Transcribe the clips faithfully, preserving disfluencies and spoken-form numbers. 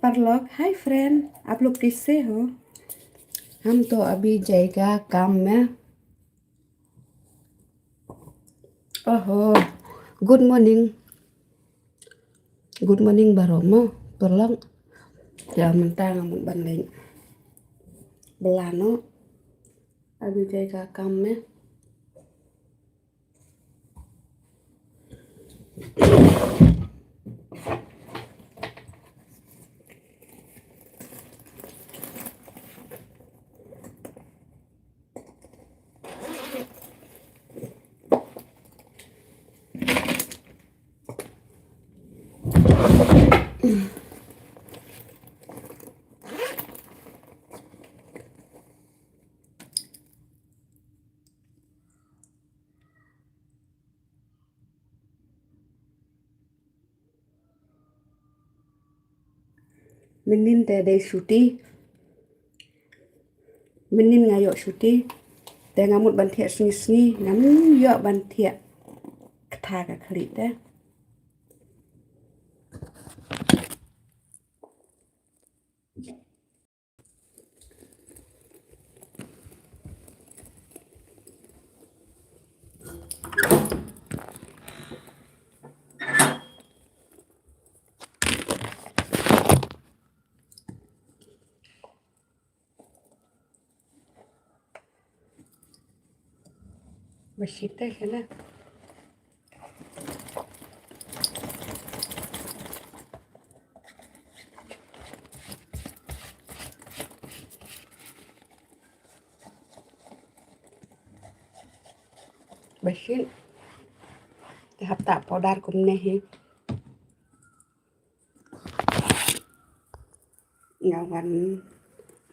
Paralok, hi friend, आप लोग कैसे हो? हम तो अभी जाएगा काम में। ओहो, good morning. Good morning baroh mo, paralok. Ïa mynta nga mut ban leit bylla noh. अभी जाएगा काम में. Mynnin te dei shuti. Mynnin nga ïoh shuti. Te nga mut ban thiah sngi sngi, ngam ïoh ban thiah kata ka khlieh te. Ba shit te shane. Ba shit. Te hap tah powder kumne hi. Nga wan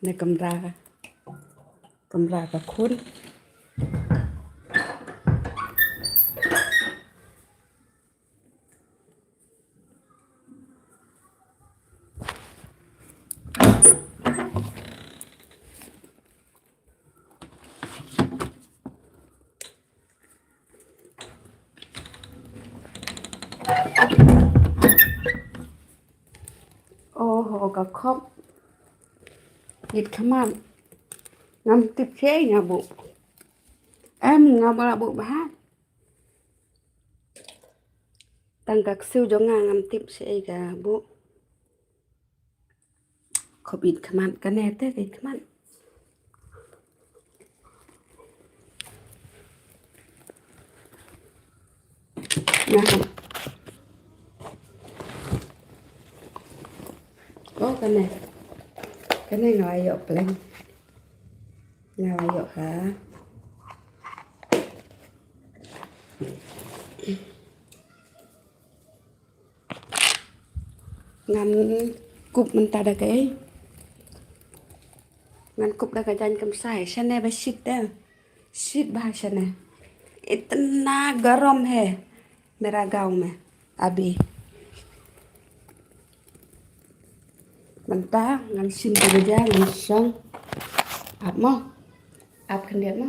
ne kamra, kamra ka khun. Oh, ka khop. Ïit khmat. Ngam tip shaei nga buh. Em, nga ba la buh bha. Tang ka ksiw jong nga ngam tip shaei ka buh. Khop ïit khmat kane te ka ïit khmat. Nah. Oh, kane. Kane nga la ïoh pleng. Nga la ïoh ha. Ngan kup mynta da kaei? Ngan kup da ka jaiñ khamsai. Shane ba shit da. Shit ba shane. Itna garam hai mera gaon mein abhi. Mynta ngan shim ka ja ngan shong. Ap mo. Ap khyndiat mo.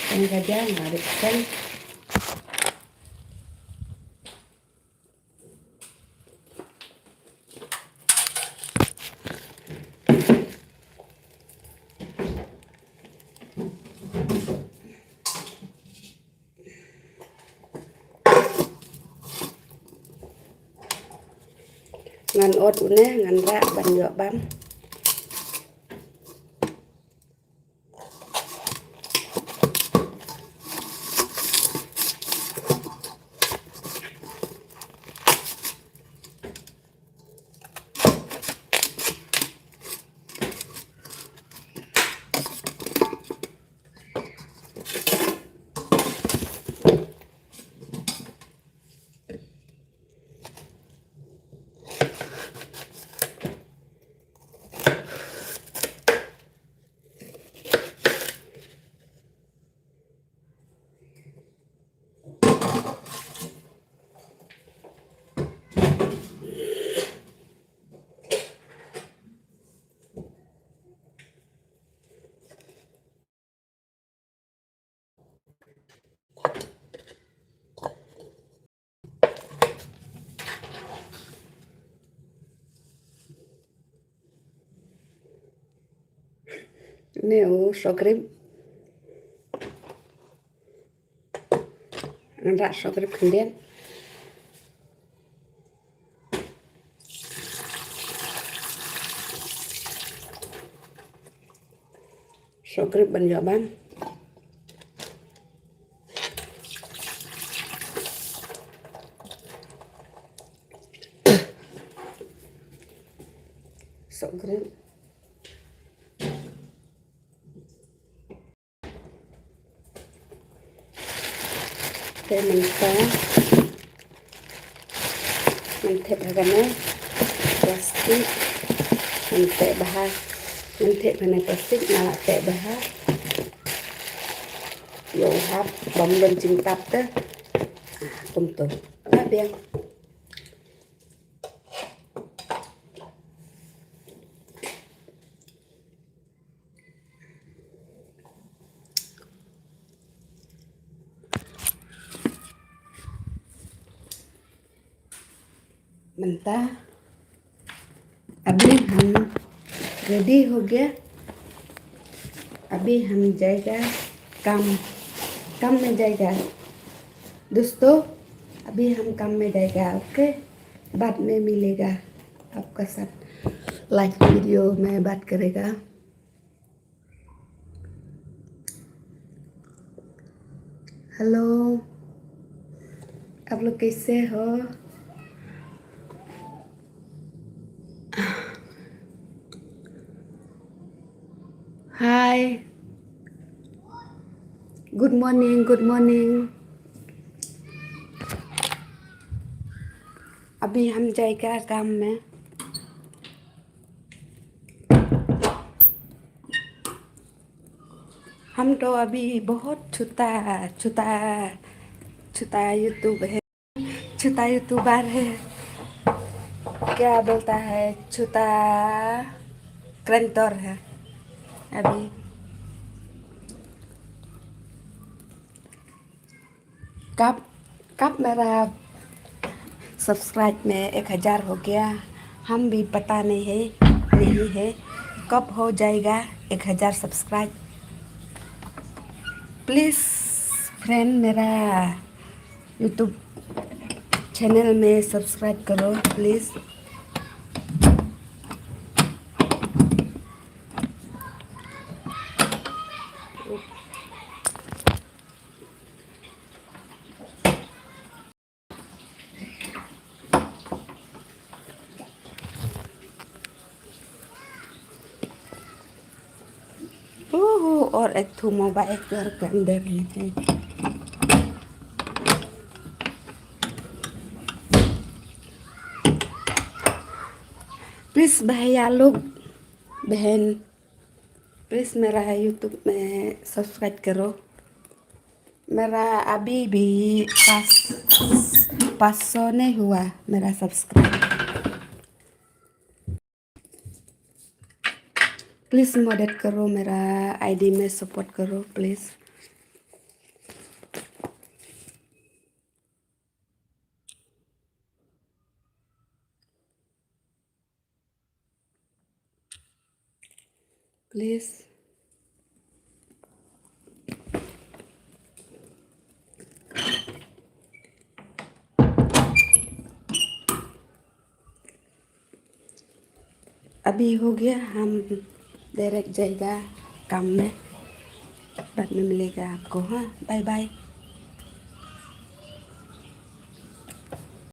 Tang ka ja nga rit kan. Ngan ot une, ngan rah ban ïoh bam. Neu sohgrip. Ngan rah sohgrip khyndiat. Sohgrip ban ïoh bam. Sohgrip. Te mynta ngan thep ha kane plastik. Ngan teh bha. Ngan thep ha kane plastik, ngan lah teh bha. Ïoh hap bam don jingtap te. Ah, kumto. Ba biang. Mynta अभी हम रेडी हो गया। अभी हम जाएगा काम, काम में जाएगा दोस्तों। अभी हम काम में जाएगा, ओके, बाद में मिलेगा आपका साथ, लाइव वीडियो में बात करेगा। हेलो, आप लोग कैसे हो? हाय, गुड मॉर्निंग, गुड मॉर्निंग। अभी हम जाएगा काम में। हम तो अभी बहुत छोटा, छोटा, छोटा YouTube है, छोटा यूट्यूबर है। क्या बोलता है, छोटा क्रिएटर है अभी। कब, कब मेरा सब्सक्राइब में एक हज़ार हो गया, हम भी पता नहीं है, नहीं है कब हो जाएगा एक हज़ार सब्सक्राइब। प्लीज फ्रेंड, मेरा यूट्यूब चैनल में सब्सक्राइब करो प्लीज। ओहो, और एक ठो मोबाइल घर के अंदर है। प्लीज भैया लोग, बहन, प्लीज मेरा यूट्यूब में सब्सक्राइब करो। मेरा अभी भी पाँच, पाँच सौ नहीं हुआ मेरा सब्सक्राइब। प्लीज मदद करो, मेरा आईडी में सपोर्ट करो प्लीज। प्लीज। अभी हो गया, हम डायरेक्ट जाएगा काम में, बाद में मिलेगा आपको। हाँ, बाय बाय।